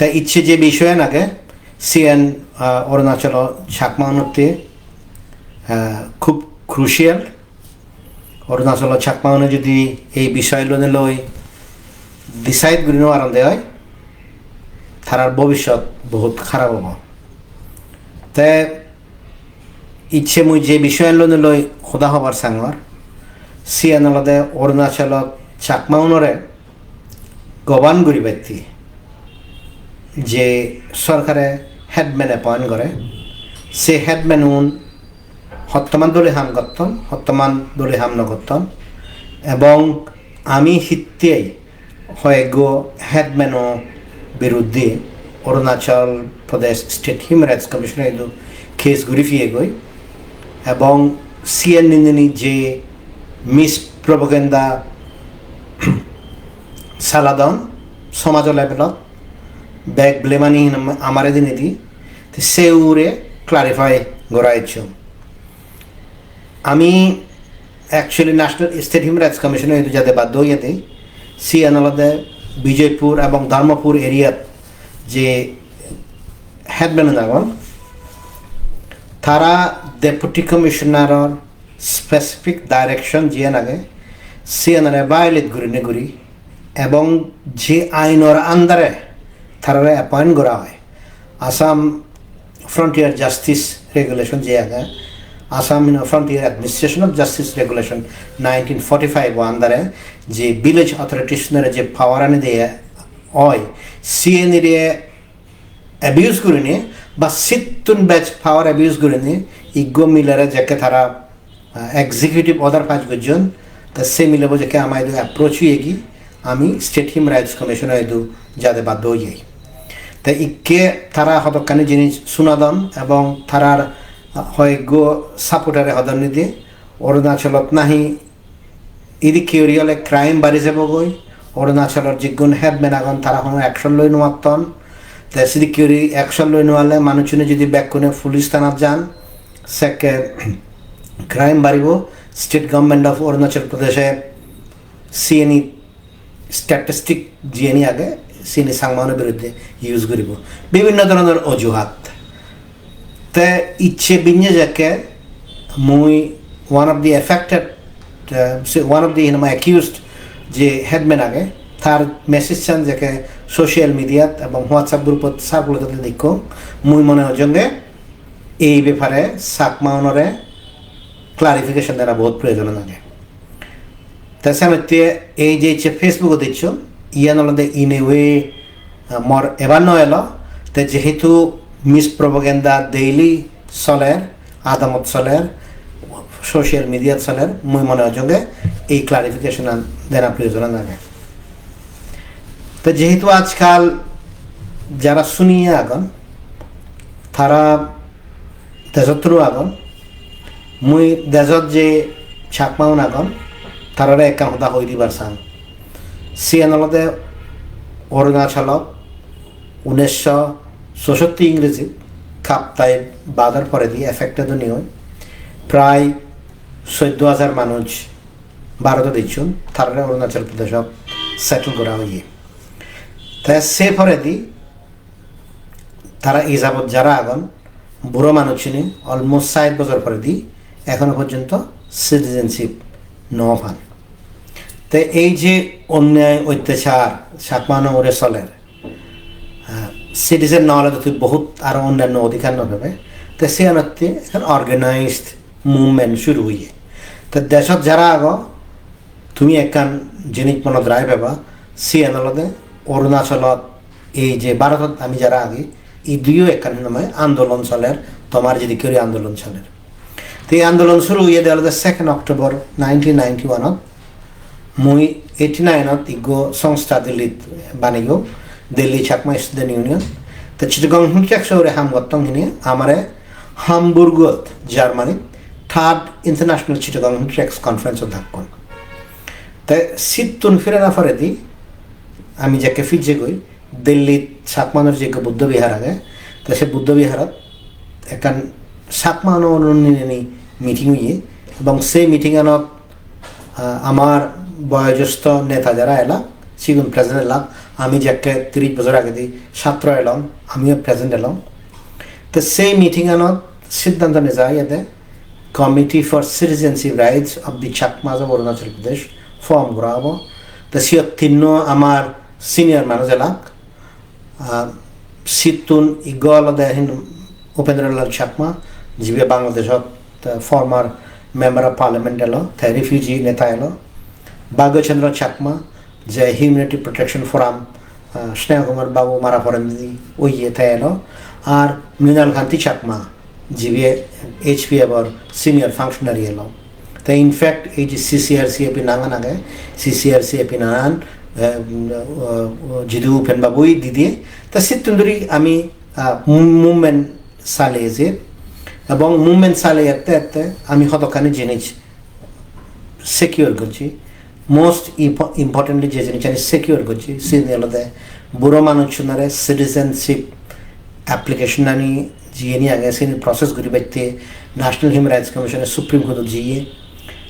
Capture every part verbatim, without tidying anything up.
Te icche je bishoyan age, siyan, ah, Arunachalo Chakmaunotte, ah, khub crucial. Arunachalo Chakmaune jodi ei bishoy loi decide guri no paronde oi, tarar bobisot bohut harap obo. Te icche mui je bishoyan loi hoda hobar sangor, siyan olode Arunachalot Chakmaunore govern guribatte je sorkare headman appoint gore, se headman un hottoman dole ham gotton, hottoman dole ham no gotton, ebong ami hittei hoyekko headmano biruddhe Arunachal Pradesh State Human Rights Commission-o idu case guri piyegoi, ebong siyen nineni je mispropaganda saladon somajo levelot, bek blame ani hin amare dinedi, te se ugure clarify gora icchong. Ami actually National State Human Rights Commission-o idu jade baddo oyede, siyan olode Bijoypur ebong Dharmapur area-t je headman agon, tara Deputy Commissioner-or specific direction jiyan age, siyanore violate gurinei guri, ebong je ainor under-e tarare appoint gora oi, Assam Frontier Justice Regulation je age, Assam, you know, Frontier Administration of Justice Regulation nineteen forty-five o under-e je village authorities-unore je power ani diye oi, siyenire abuse gurinei ba sittun bej power abuse gurinei iggo milere jekke tara, ah, executive order pass gojjon, te se milebo jekke ama idu approach oyegi, ami State Human Rights Commission-o idu jade baddo oyei. Te ikke tara hodokkani jinis sunadon ebong tarar, ah, hoyekko supporter-e hodon nide Arunachalot nahi idikke guri ole crime bari jebogoi, Arunachalor jigun headman agon tara hono action loi nuatton, te sidikke guri action loi nuale manuchune jodi bekkune police thanat jan, sekke crime baribo. State Government of Arunachal Pradesh-e siyeni statistic jiyeni age, siyeni Changmauno biruddhe use guribo bibinno dhoronor ojuhat. Te icche binne jekke mui one of the affected, eh, se-, one of the, you know, accused je headman age, tar message-chan jekke social media-t ebong WhatsApp group-ot circulate otte dekkong, mui mone hojjonge ei bepare Chakmaunore clarification dena bohut proyojon age. Te senotte ei je icche Facebook-ot iccho, iyan olode in a way, ah, mor ebar no elo, te jehetu mispropaganda daily soler, adamot soler, social media-t soler, mui mone hojjonge ei clarification-an dena proyojon age. Te jehetu ajkal jara suniye agon, tara dejottun agon, mui dejot je Chakmaun agon, tarare ekkan hoda hoi dibar sang. Siyan olode Arunachalot unisho sosotti Ingreji Kaptai bador poredi affected oni oi prai soddo hajar manuj Bharotot icchon, tarare Arunachal Pradeshot settle gora oye. Te se poredi tara ijabot jara agon, buro manuchchune almost sait bojor poredi ekhono porjonto citizenship no pan. Te ei je onnay ottachar Chakma-uno ugure soler, ah, citizen no ole to tui bohut aro onnanno odhikar no pebe. Te siyanotte ekkan organized movement shuru oye. Te deshot jara ago, tumi ekkan jinis monot rai peba, siyan olode Arunachalot ei je Bharotot ami jara agi, iduyo ekkan hinamai andolon soler, tomar jedikke guri andolon soler. Te ei andolon shuru oyede olode second October nineteen ninety-one-ot. Mui eighty-nine-ot iggo songstha Delhi-t baneyong, Delhi Chakma Student Union. Te Chittagong Hill Tracts-o ugure ham gottong hine amare Hamburg-ot, Germany-t Third International Chittagong Hill Tracts Conference-ot dakkon. Te sittun firana poredi ami jekke fijjegoi, Delhi-t Chakma-unor je ekko Buddho Vihar age, te se Buddho Viharot ekkan Chakma-uno nineni meeting oye, ebong se meeting-anot, ah, amar boyojosto neta jara elak, sigun present elak, Ami jekke tiris bojor agedi satro elong, amiyo present elong. Te sei meeting anot siddhanto neja oyede Committee for Citizenship Rights of the Chakmas of Arunachal Pradesh form gora obo. Te siyot tinno amar senior manuj elak. Ah, sittun ikko olode hin Upendra Lal Chakma, jibe Bangladeshot, te former member of parliament elo, te refugee neta elo. Bhagya Chandra Chakma, je Humanity Protection Forum, ah, Sneha Kumar Babu mara porendi oye te elo. Ar Mrinal Kanti Chakma, jibe H P F or senior functionary elo. Te in fact, ei je C C R C A P nangan age, C C R C A P nangan, eh, mm, eh, jidu Upen Babui didiye, te sittun duri ami, ah, mo-, movement saleye je, ebong movement saleye ette ette ami hodokkani jinis secure gojji. Most impo-, importantly, je jinisani secure gojji, siyeni olode buro manuchunore citizenship application ani jiyeni age, siyeni process guribatte National Human Rights Commission e Supreme Court ot jiye,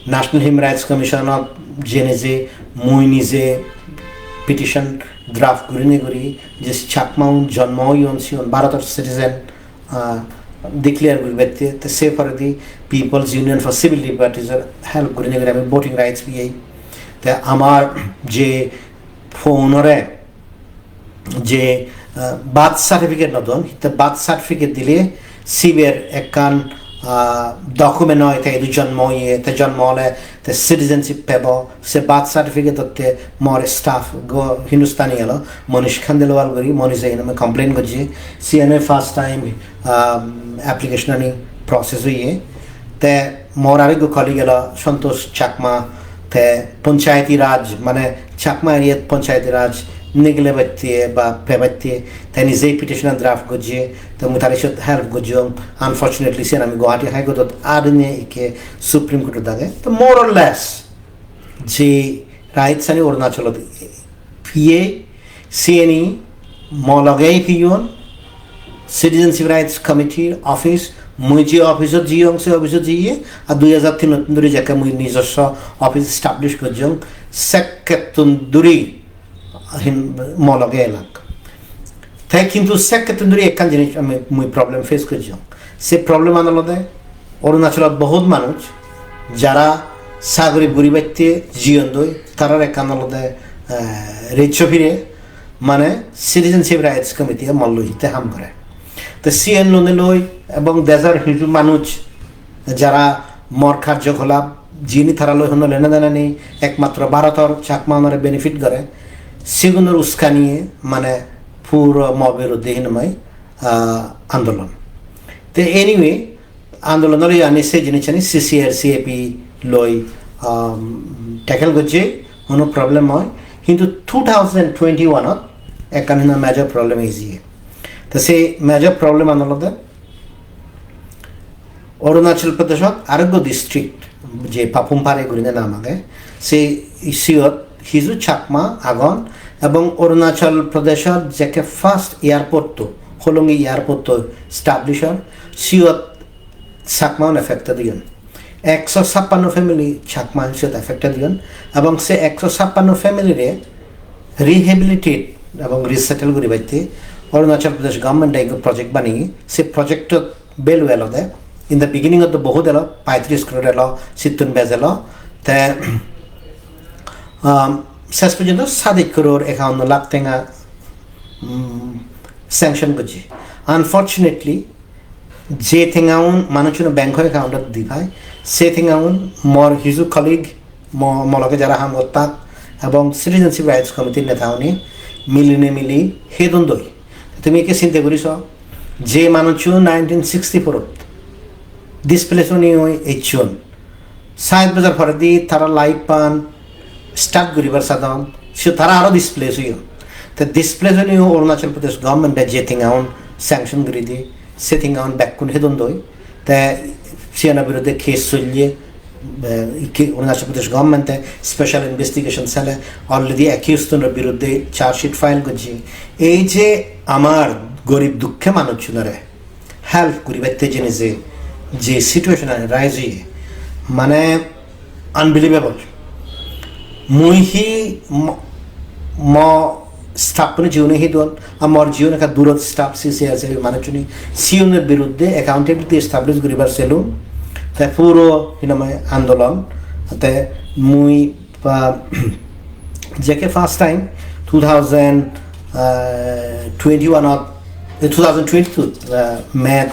National Human Rights Commission ot jene je mui nije petition draft gurinei guri je Chakmaun jonmo oyon, siyon Bharotor citizen, ah, declare guribatte, te se poredi People's Union for Civil Liberties or help gurinei guri ami voting rights piyei. Te amar je phone-ore je, ah, birth certificate no don, te birth certificate dile siber ekkan, ah, document oi, te idu jonmo oye, te jonmo ole te citizenship pebo, se birth certificate otte mor staff go Hindustani elo, Monish Khandelwal guri, Monish e hinamai complain gojje, siyene first time, um, application ani process oye. Te mor arekko colleague elo Santosh Chakma, te Panchayati Raj, mane Chakma area Panchayati Raj nigile batte ba pebatte, te nije petition draft gojje, te mui tare siyot help gojjong. Unfortunately, siyan ami Guwahati High Court ot arinei ikke Supreme Court ot age. To more or less, je rights ani Arunachalot piye, siyeni mo logei piyon, Citizenship Rights Committee office, mui je office ot jiyong, se office ot jiye, ar dui hajar tin duri jekke mui nijosso office establish gojjong, sekkettun duri hin mo loge elak. Te kintu sekkettun duri ekkan jinis ami, mui problem face gojjong. Se problem an olode Arunachalot bohut manuj jara sagori guribatte jiyondoi, tarar ekkan olode, eh, rejjo pire, mane Citizenship Rights Committee e molloi hitte ham gore. Te siyen lone loi ebong dejor hiju manuj jara mor karjokolap jini tara loi hono lena dena nei, ekmatro Bharotor Chakma onore benefit gore, sigunor uskaniye mane puro mo biruddhe hinamai, ah, andolon. Te anyway, andolonor yani se jinisani C C R C A P loi, um, tackle gojje, hono problem oi. Hintu two thousand twenty-one ot ekkan hina major problem ejiye. Te se major problem an olode Arunachal Pradeshot arekko district, je Papum Pare gurine nam age, se siyot hiju Chakma agon, ebong Arunachal Pradeshot jekke first airport to, Hollongi airport to establish or, siyot Chakma un affected oyon. Ekso sappanno family Chakma siyot affected oyon, ebong se ekso sappanno family re rehabilitate ebong resettle guribatte Arunachal Pradesh government e ekko project baniye, se project ot value elode, in the beginning ot to bohut elo, paitris crore elo, sittun bej elo, te, um, ses porjonto sadej crore ekaunno lakh tenga, um, sanction gojje. Unfortunately, je tengaun manuchun bank account ot di pai, se tengaun mor hiju colleague, mo-, mo loge jara ham gottak, ebong Citizenship Rights Committee neta uni milinei mili hedon doi. Tumi ikke sinte guri so, je manuchun nineteen sixty-four ot displace uni oi echchon, sait bojor poredi tara life an start guribar sadon, siyot tara aro displace oyon. Te displace oinei Arunachal Pradesh government e je tengaun sanction guri di, se tengaun bekkun hedon doi. Te siyano biruddhe case solle, eh, ikke Arunachal Pradesh government e special investigation cell e already accused unor biruddhe charge sheet file gojje. Ei je amar gorib dukke manuchunore help guribatte jene je, je situation ani rise oye, mane unbelievable. Mui hi mo, mo staff-une jiune hidon, amar jiune ekka durot staff C C S A manuchune, siune biruddhe accountability establish guribar selung. Te puro hinamai andolon, te mui, ah, jekke first time two thousand twenty-one ot, two thousand twenty-two, ah, May,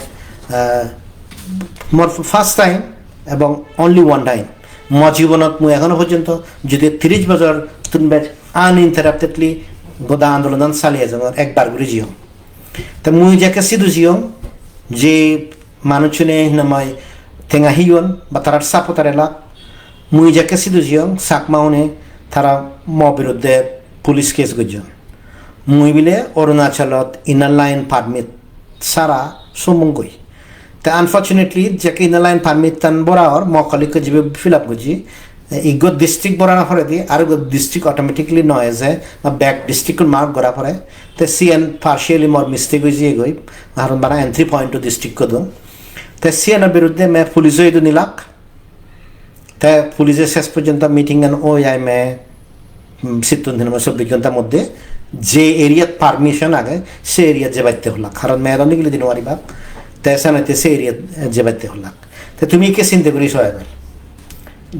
ah, mor first time ebong only one time. Mo jibonot mui ekhono porjonto jodi tiris bojor tun bej uninterruptedly goda andolonan sali ejongor, ekbar guri jiyong. Te mui jekke sidu jiyong, je manuchune hinamai tenga hiyon ba tarar supporter elak, mui jekke sidu jiyong, Chakma une tara mo biruddhe police case gojjon. Mui bile Arunachalot inner line permit sara somonggoi. Te unfortunately, jekke inner line permit tan bora or, mo colleague jibe fill up gojji, iggo district borana poredi, aro iggo district automatically no eje, ba bek district mark gora pore. Te siyan partially mor mistake oi jiyegoi, karon bana entry point to district kodung. Te siyanor biruddhe me police-o idu nilak. Te police-e ses porjonto meeting an oi ai me, mm, sittun hinamai chobbish ghontar moddhe je area-t permission age, se area-t jebatte hollak. Karon me aro nigili di no paribak. Te senotte se area-t jebatte hollak. Te tumi ikke sinte guri so ebar.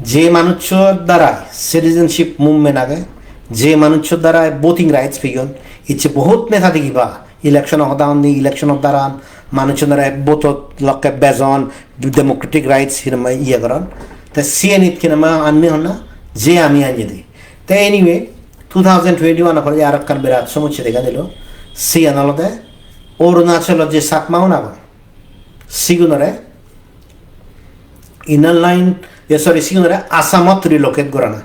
Je manuchor darai citizenship movement age, je manuchor darai voting rights peyon, icche bohut neta degiba, election-o hoda honni, election-o daran manuchunore vote-ot lokke bejon, democratic rights hinamai iye goron. Te siyenit hinamai anni honna, je ami anni di. Te anyway, two thousand twenty-one-o pore aro ekkan birat somossya dega dilo. Siyan olode Arunachalot je Chakma-un agon, sigunore inner line, eh, sorry, sigunore Assamot relocate gorana.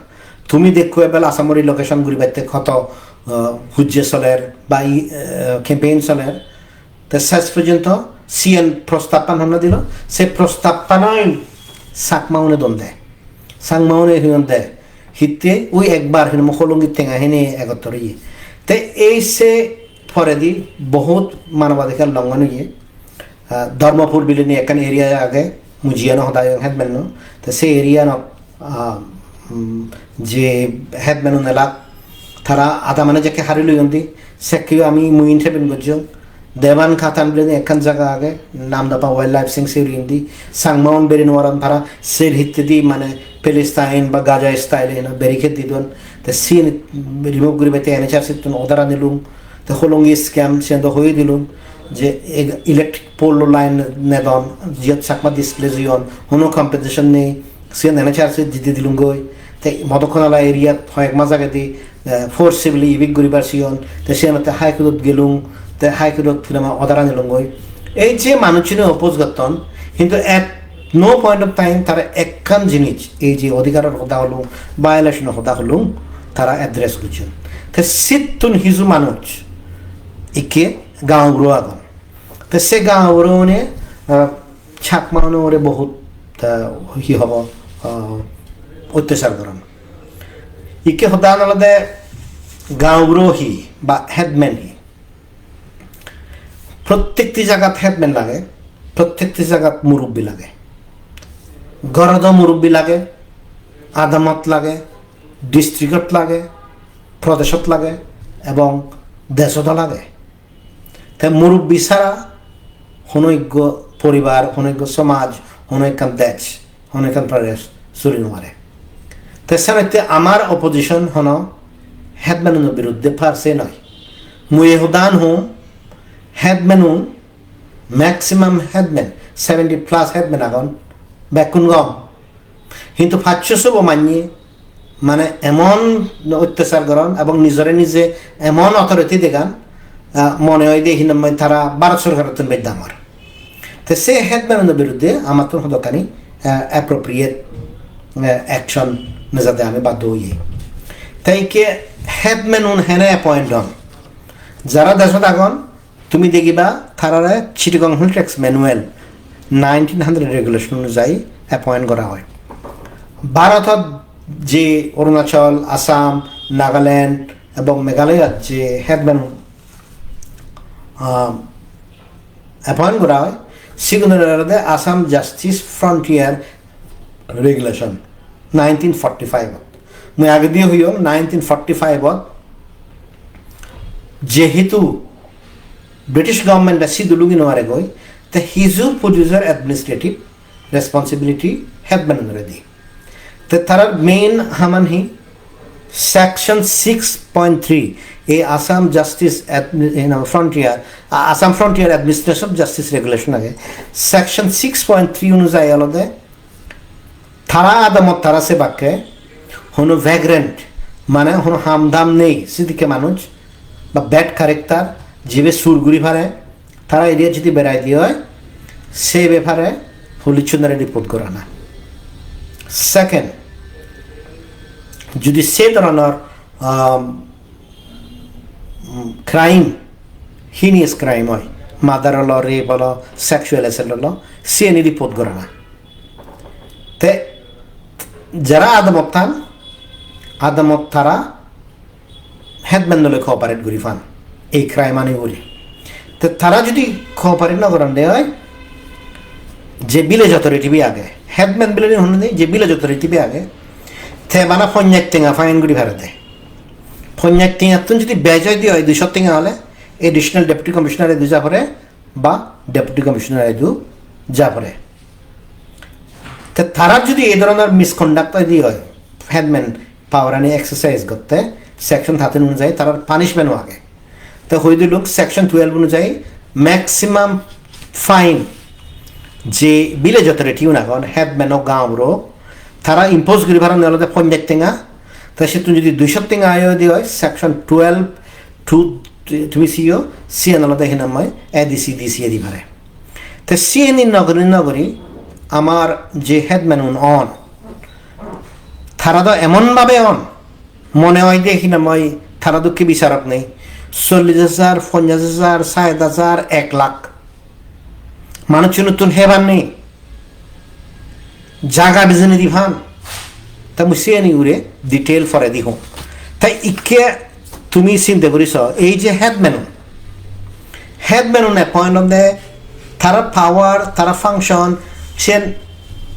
Tumi dekko ebel Assamot relocation guribatte hoto, eh, hujje soler ba i, eh, campaign soler. Te ses porjonto siyen prostappan honne dilo, se prostappanoi Chakma-une donde. Chakma-une honde. Hitte ui ekbar hinamai Hollongi tenga hene egottor oye. Te ei se poredi bohut manobadhikar longhon oye. Ah, Dharmapur bilinei ekkan area age, mui jiyan hoda oyong headman-o. Te se area-no, ah, um, je headman-un elak, tara adamane jekke hari loyon di, sekkeyo ami mui intervene gojjong. Devan Khatan bilinei ekkan jaga age, Namdapha Wildlife Sanctuary indi, Changma-un beri nw paron, tara ser hittedi mane Palestine ba Gaza style heno barricade di don. Te siyen remove guribatte N H R C-tun order anilung. Te Hollongi scam siyen do hoi dilung je e-, electric pole line nedon, jiyot Chakma displace oyon, hono compensation nei, siyen N H R C-t di dilunggoi. Te Modokkonala area-t hoyek mas agedi, eh, forcibly evict guribar siyon, te siyenotte High Court-ot gelung, te High Court-ot hinamai order anilunggoi. Ei je manuchchune oppose gotton, hintu at no point of time tara ekkan jinis, ei je odhikaror hoda holung, violation-or hoda holung, tara address gojjon. Te sittun hiju manuj ikke gaonburo agon. Te se gaonburone, ah, Chakma-unore bohut, ah, hi hobo, ah, ottachar goron. Ikke hodan olode gaonburo hi ba headman hi? Prottekti jagat headman lage, prottekti jagat murubbi lage. Gorodo murubbi lage, adamot lage, district-ot lage, prodeshot lage, ebong deshot lage. Te murubbi sara hono ekko poribar, hono ekko somaj, hono ekkan dej, hono ekkan prodesh suri nw pare. Te senotte amar opposition hono headman-unor biruddhe per se noi. Mui ei hodan hom, headman-un, maximum headman, seventy plus headman agon, bekkun gom. Hintu paccho sobo manye mane emon ottachar goron ebong nijore nije emon authority degan, ah, mone hoide hinamai tara Bharat sorkarottun bej dangor. Te se headman-unor biruddhe amattun hodokkani, ah, appropriate, ah, action nejade ami baddo oye. Te ikke headman-un hene appoint on? Jara deshot agon, tumi degiba tarare Chittagong Hill Tracts Manual nineteen hundred regulation onujayi appoint gora oi. Bharotot je Arunachal, Assam, Nagaland ebong Meghalaya-t je headman, ah, appoint gora oi, sigunore olode Assam Justice Frontier Regulation nineteen forty-five-ot. Mui agedi hoyong, nineteen forty-five-ot Jehetu British government-e sidu lugi no paregoi, te hiju producer administrative responsibility headman-unore di. Te tarar main haman hi? Section six point three, ei Assam Justice Admi-, you know, Frontier, A-, Assam Frontier Administration of Justice Regulation age. Section six point three onujayi olode tara adamot tara sebakke hono vagrant, mane hono ham dam nei sidikke manuj ba bad character, jibe sur guri pare, tara area jodi berai di oi, se bepare police-unore report gorana. Second, jodi se dhoronor, um, crime, heinous crime oi, murder olo, rape olo, sexual assault olo, siyeni report gorana. Te jara adamot than, adamot tara headman loi cooperate guri pan ei crime ani guri. Te tara jodi cooperate no goron de oi, je village authority be age, headman bile ni honne, je village authority be age, te bana ponchas tenga fine guri pare de. Ponchas tengattun jodi bej oi de oi duiso tenga ole, additional deputy commissioner idu ja pore ba deputy commissioner idu ja pore. Te tarar jodi ei dhoronor misconduct oi de oi, headman power ani exercise gotte, section thirteen onujayi tarar punishment o age. Te hoi dilung section twelve onujayi maximum fine je village authority un agon, headman o gaon buro, tara impose guri paron olode ponchas tenga, te sittun jodi duiso tenga oi de oi, section twelve two tumi siyo, siyan olode hinamai A D C, D C e di pare. Te siyeni nogori nogori amar je headman un on, tara do emon bhabe on, mone oi de hinamai tara dokke bisarok nei. Chollish hajar, ponchas hajar, sait hajar, ek lakh. Manuchchunottun hebar nei. Jaga bijinei di pan. Ta mui siyeni ugure detail pore di hom. Ta ikke tumi sinte guri so, ei je headman un, headman un appoint onde, tara power, tara function, siyen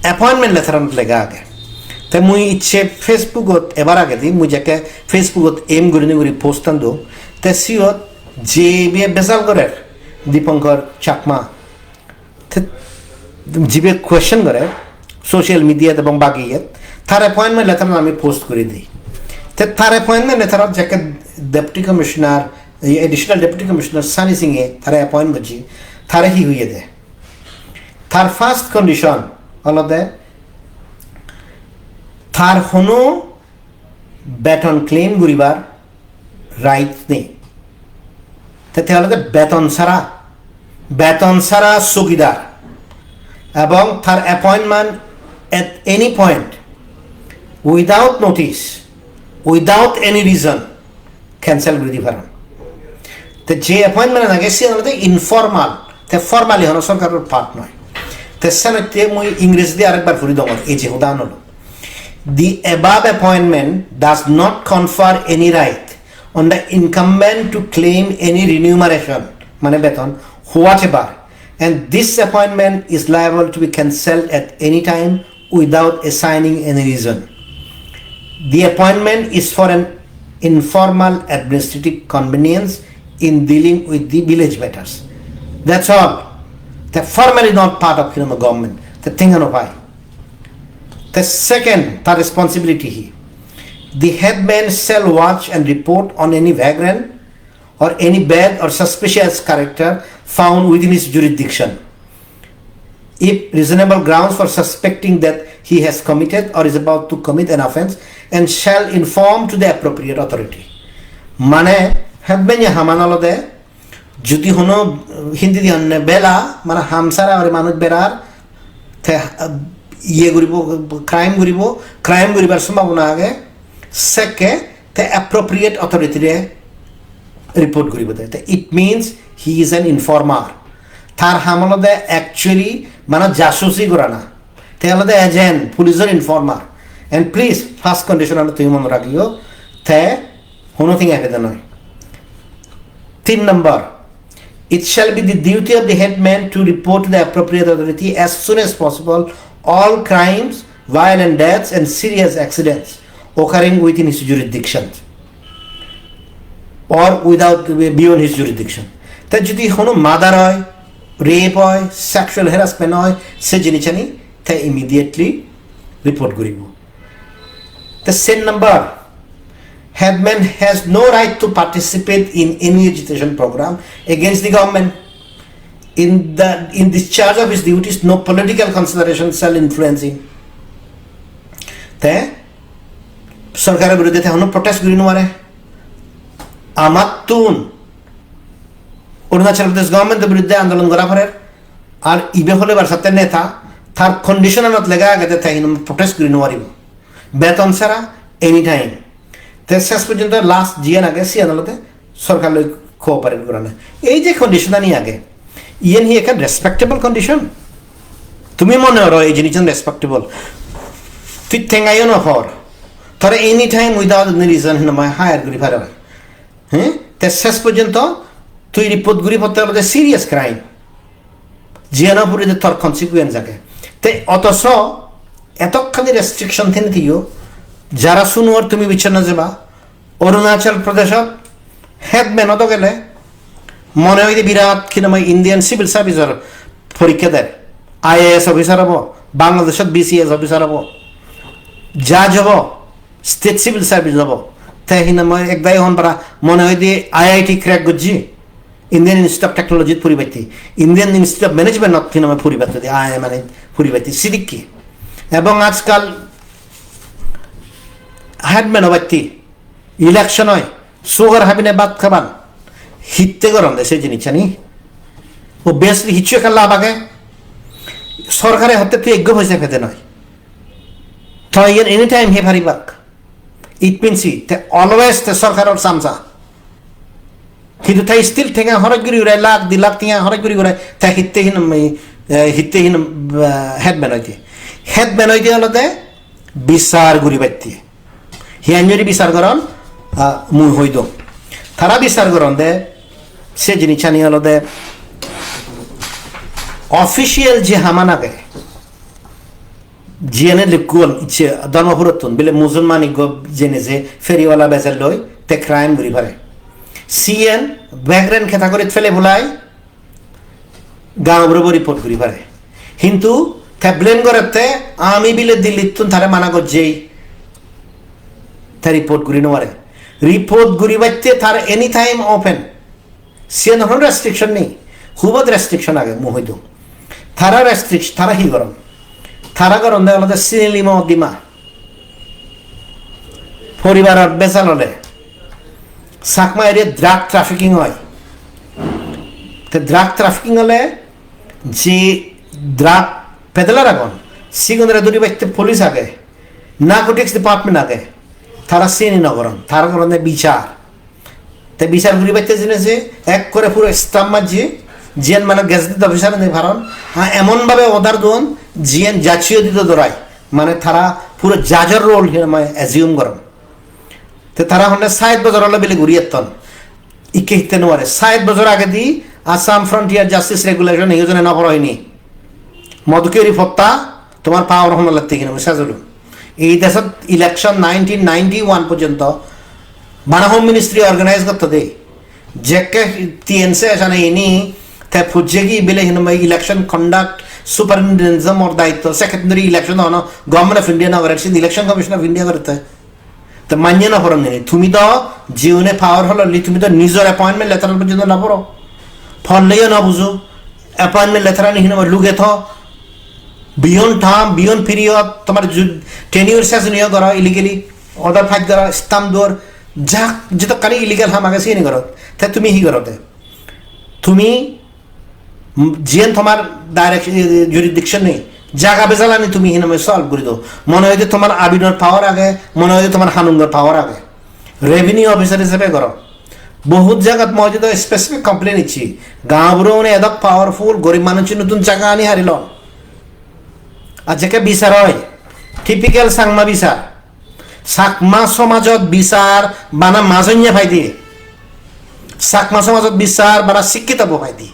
appointment letter anot lega age. Te mui icche Facebook-ot ebar agedi, mui jekke Facebook-ot aim gurinei guri post an do, te siyot je be-, bejal gorer, Dipankar Chakma, te jibe question gore social media-t ebong bagiyet, tar appointment letter ami post guri di. Te tar appointment letter-ot jekke deputy commissioner, ei additional deputy commissioner Sunny Singh-e tare appoint gojje, tare hi hoye de? Tar first condition olode tar hono beton claim guribar right nei. Te, te olode beton sara, beton sara sugidar, ebong tar appointment at any point without notice, without any reason, cancel guri di paron. Te je appointment age siyan olode informal, te formally hono sorkaror part noi. Te senotte mui Ingreji di arekbar puri dongor, ei je hodan olo. The above appointment does not confer any right on the incumbent to claim any remuneration, mane beton, whatever, and this appointment is liable to be cancelled at any time without assigning any reason. The appointment is for an informal administrative convenience in dealing with the village matters. That's all. They're formally not part of Hinama government. The thing ano pai. The second, the responsibility hi. The headman shall watch and report on any vagrant or any bad or suspicious character found within his jurisdiction, if reasonable grounds for suspecting that he has committed or is about to commit an offence, and shall inform to the appropriate authority. Mane, headman-e haman olode, jodi hono, uh, Hindi di honne bela, mane ham sara guri manuj berar, te, uh, iye guribo, crime guribo, crime guribar sombhabona age, sekke te appropriate authority re report guribo de. Te it means he is an informer. Tar ham olode actually mane jasusi gorana. Te olode agent, police or informer. And please, first condition ano tumi mone ragiyo, te hono thing epede noi. Tin number, it shall be the duty of the headman to report to the appropriate authority as soon as possible all crimes, violent deaths and serious accidents occurring within his jurisdiction. or without, beyond his jurisdiction. Te jodi hono murder oi, rape oi, sexual harassment oi, se jinissani te immediately report guribo. The same number, headman has no right to participate in any agitation program against the government. In the, in discharge of his duties, no political consideration shall influence him. Te sorkaror biruddhe te hono protest guri no pare. Amattun Arunachal Pradesh government-or biruddhe andolon gora porer, ar ibe hole bar satte neta, tar condition-anot lega agede te hintu protest guri no paribo. Beton sara, anytime. Te ses porjonto last jiyan age, siyan olode sorkar loi cooperate gorana. Ei je condition-ani age, iyen hi ekkan respectable condition? Tumi mone goro ei jinissan respectable? Tui tengayo no por. Tore anytime without any reason hinamai hire guri pare. He? Te ses porjonto tui report guri potte olode serious crime. Jiyano puride tor consequence age. Te otoso etokkani restriction thene thiyo, jara sunuor tumi bichar no jeba, Arunachal Pradeshot headman odo gele mone hoide birat hinamai Indian civil service-or porikka der. I A S officer obo, Bangladeshot B C S officer obo, judge obo, state civil service obo. Te hinamai ekdagi hon para mone hoide I I T crack gojje, Indian Institute of Technology puribatte, Indian Institute of Management-ot hinamai puribatte, I I M-ot puribatte, sidikke. Ebong ajkal headman obatte, election oi, sugar habine bhat haban, hitte goronde se jinissani? Obviously, hissu ekkan lab age. Sorkare hotte tui ekko poisa pede noi. To iyen anytime hei paribak. It means hi? Te always te sorkaror samsa. Hintu te still tenga horoj guri gurai, lakh, di lakh tenga horoj guri gurai, te hitte hin, eh, hitte hin, eh, headman oide. Headman oide olode bisar guribatte. Hiyan jodi bisar goron, ah, mui hoi dong. Tara bisar goronde se jinissani olode official je haman age, jiyane likkuon icche Dharmapurottun, bile Musulman ikko jene je feriwala bejer loi te crime guri pare. Siyen background category-t fele bulai, gaonburo bo report guri pare. Hintu te blame gorette ami bile Dillittun tare mana gojjei, te report guri no pare. Report guribatte tar anytime open. Siyen hono restriction nei. Hubot restriction age, mui hoi dong. Tara restriction, tara hi goron? Tara goronde olode sinilimo dima. Poribaror bejal ole, Chakma area drug trafficking oi. Te drug trafficking ole je drug peddler agon, sigunore dhuribatte police age, narcotics department age, tara siyeni no goron, tara goronde bichar. Te bichar guribatte jeinei je ekkore puro stamp majje, jiyan mane gazetted officer nei paron, ha, emon bhabe order don, jiyan judge-o dido dorai, mane tara puro judge-or role hi mane assume goron. Te tara honne sait bojor ole bile guri etton. Ikke hitte no pare. Sait bojor agedi Assam Frontier Justice Regulation hi hojone no poro hini. Modukeri potta tomar power hono latte hini mui sajolung. Ei desot election nineteen ninety-one porjonto bana Home Ministry organize gotto de. Jekke T N C S ane ini te pujje gi bile hino mai election conduct superintendent mor daitto, secretary election hono Government of India no gore, sin Election Commission of India gorette. Te manye no poron ni. Tumi do jiune power holo li, tumi do nijor appointment letter porjonto no poro. Porleyo no bujo. Appointment letter ani hino luge tho. Beyond term, beyond period, tomar ju-, tenure ses niyo goro illegally, order fight goro, stamp dor, jak, jitokkani illegal ham age sini goro. Te tumi hi goro te? Tumi, mm, jiyen tomar direct, eh, jurisdiction nei, jaga bejalani tumi hinamai solve guri do. Mone hoide tomar abinor power age, mone hoide tomar hanungor power age. Revenue officer hisebe goro. Bohut jagat mui hoide specific complaint icchi. Gaonburo une edok powerful, gorib manuchunotun jaga ani harilon. Ar jekke bisar oi, typical Changma bisar. Chakma somajot bisar bana majonye paide. Chakma somajot bisar bana sikkito bo paide.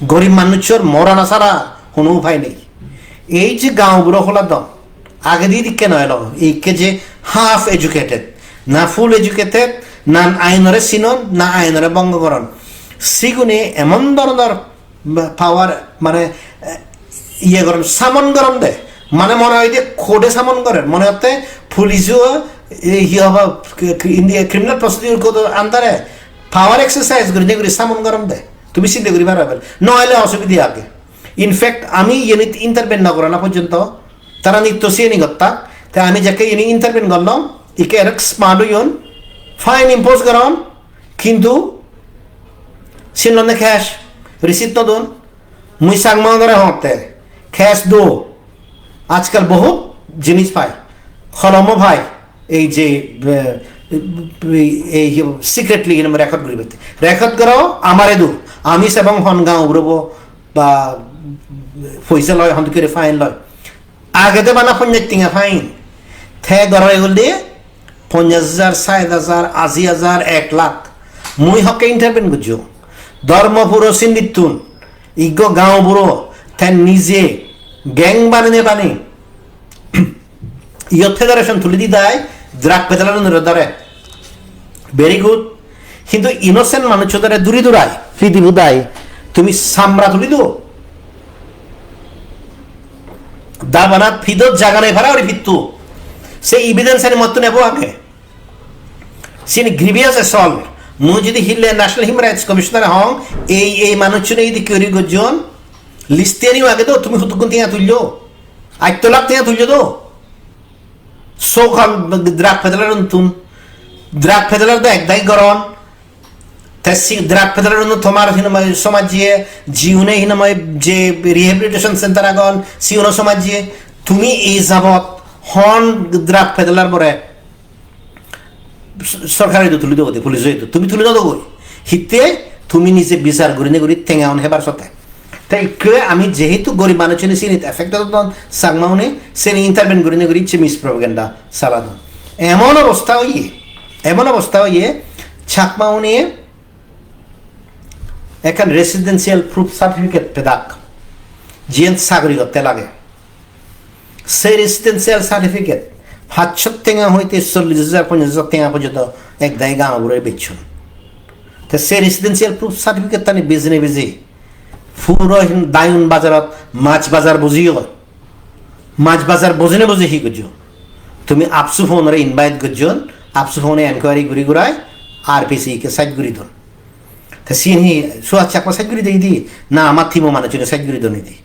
Gorib manuchor morana sara hono upai nei. Ei je gaonburo holadon, agedi dikke no elo, ikke je half educated, na full educated, Na ainore sinon, na ainore bongo goron. Sigune emon dhoronor power, mane, eh, iye goron, summon goron de. Mane mone hoide court-e summon gorer. Mone hotte police-o, eh, hi hobo, k-, k-, India criminal procedure code-or under-e power exercise gurinei guri summon goron de. Tumi sinde guri paro ebel. Noile osubide age. In fact, ami iyenit intervene no gorana porjonto tara nitto siyeni gottak. Te ami jekke iyeni intervene gollong, ikke erek smart oyon, fine impose goron, kintu siyen lonne cash, receipt no don. Mui Changma onore hongotte, cash do. Ajkal bohut jinis pai, holomo pai, ei je, eh, ei, ei secretly hinamai record guribatte. Record goro, amare do. Ami sebong hon gaon urobo ba poisa loi, hon kire fine loi. Agede bana ponjash tenga fine. Te goro egolde ponjash hajar, sait hajar, ashi hajar, ek lakh. Mui hokke intervene gojjo. Dharmapuro sindittun, iggo gaon buro, te nije gang banene bane. Iyot federation tuli di dai, drug peddler unore dore. Very good. Hintu innocent manuchcho dore duri durai, pidi budai, tumi samra tuli do. Dabanat pidot jaga nei para ori pittu. Se evidence ani mottun ebo age. Sini grievous assault. Mui jodi hille National Human Rights Commissioner hong, ei, ei manuchchune idi kuri gojjon, list ani age do, tumi hutukkun tenga tullo. Atto lakh tenga tullo do. So-called drug peddler untun. Drug peddler do ekdagi goron. Te si drug peddler uno tomar hinamai somajje, jiune hinamai je rehabilitation center agon, siuno somajje. Tumi ei jabot hon drug peddler bore sorkare idu tuli dogoi de, police idu. Tumi tuli no dogoi. Hitte tumi nije bichar gurinei guri tenga un hebar sotte. Te ikke ami jehetu gorib manuchchune sinit affected odon, Changma une sini intervene gurinei guri icche mispropaganda saladon. Emon obosta oye, emon obosta oye, Chakma une ekkan residential proof certificate pedak, jiyen sagori gotte lage. Se residential certificate pachsho tenga hoite chollish hajar, ponjash hajar tenga porjonto ek dagi gaon buro bechchon. Te se residential proof certificate tani bejine beje puro hin Diyun bazarot mach bazar bojiyo. Mach bazar bojine boji hi gojjo? Tumi AAPSU phone-ore invite gojjon, AAPSU phone-e enquiry guri gurai R P C ke side guri don. Te siyen hi Suhas Chakma side guri de idi, na amar team-o manuchune side guri don idi?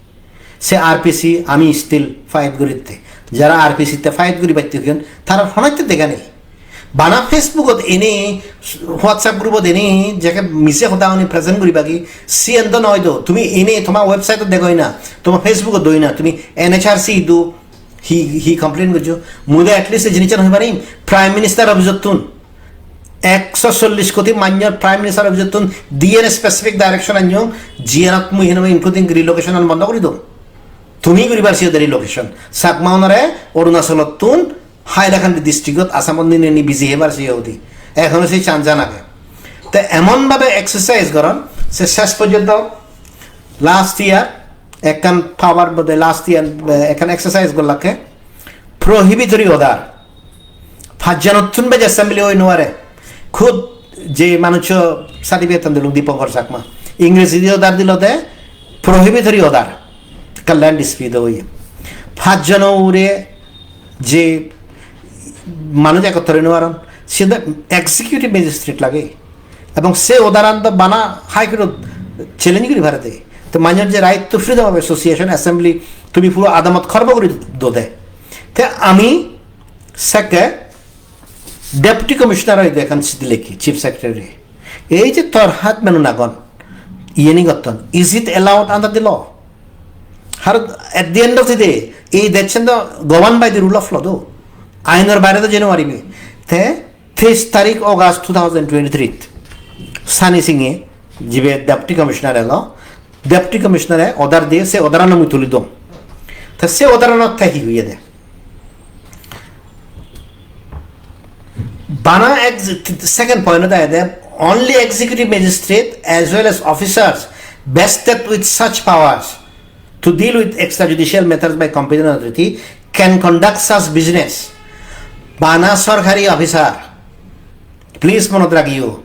Se R P C ami still fight guritte. Jara R P C te fight guribatte hoyon, tarar honotte dega nei. Bana Facebook-ot ene, WhatsApp group-ot ene, jekke mise hoda honi present guribagi, siyen do noi do. Tumi ene toma website-ot degoi na, toma Facebook-ot doi na, tumi N H R C do, hi, hi complain gojjo. Mui do at least ei jinissan hoi parim, Prime Minister office-ottun ekso chollish koti manjor Prime Minister office-ottun diyen specific direction anyon, jiyanot mui hinamai including relocation-an bondo guri dong. Tumi guribar siyot relocation. Chakma unore Arunachalottun Hailakandi district-ot Assamot ninei ni biji hebar siye udi. Ekhono sei chance-an age. Te emon bhabe exercise goron, se ses porjonto last year ekkan power bode last year, eh, ekkan exercise gollakke, prohibitory order. Pajjanottun bej assembly oi no pare. Khud je manuccho certificate-an dilung Dipankar Chakma. Ingrejidi order dilo de prohibitory order. Ekkan land dispute oye. Pajjono ugure je manuj ekottor oi no paron, se do executive magistrate lage. Ebong se order-an do bana High Court-ot challenge guri pare de. To manjor je right to freedom of association, assembly, tumi puro adamot khorbo guri do de. Te ami sekke Deputy Commissioner-e ekkan chiti lekki, Chief Secretary. Ei je torhat manun agon, iyeni gotton, is it allowed under the law? Har at the end of the day, ei dejchan do govern by the rule of law do. Ainor baire do jei no paribe. Te teis tarik August two thousand twenty-three, Sunny Singh-e, jibe Deputy Commissioner elo, Deputy Commissioner-e order diye, se order-ano mui tuli dong. Te se order-anot te hi hoye de? Bana ex-, second point-ot agede, only executive magistrate as well as officers vested with such powers to deal with extrajudicial matters by competent authority can conduct such business. Bana sorkari officer, Please monot ragiyo,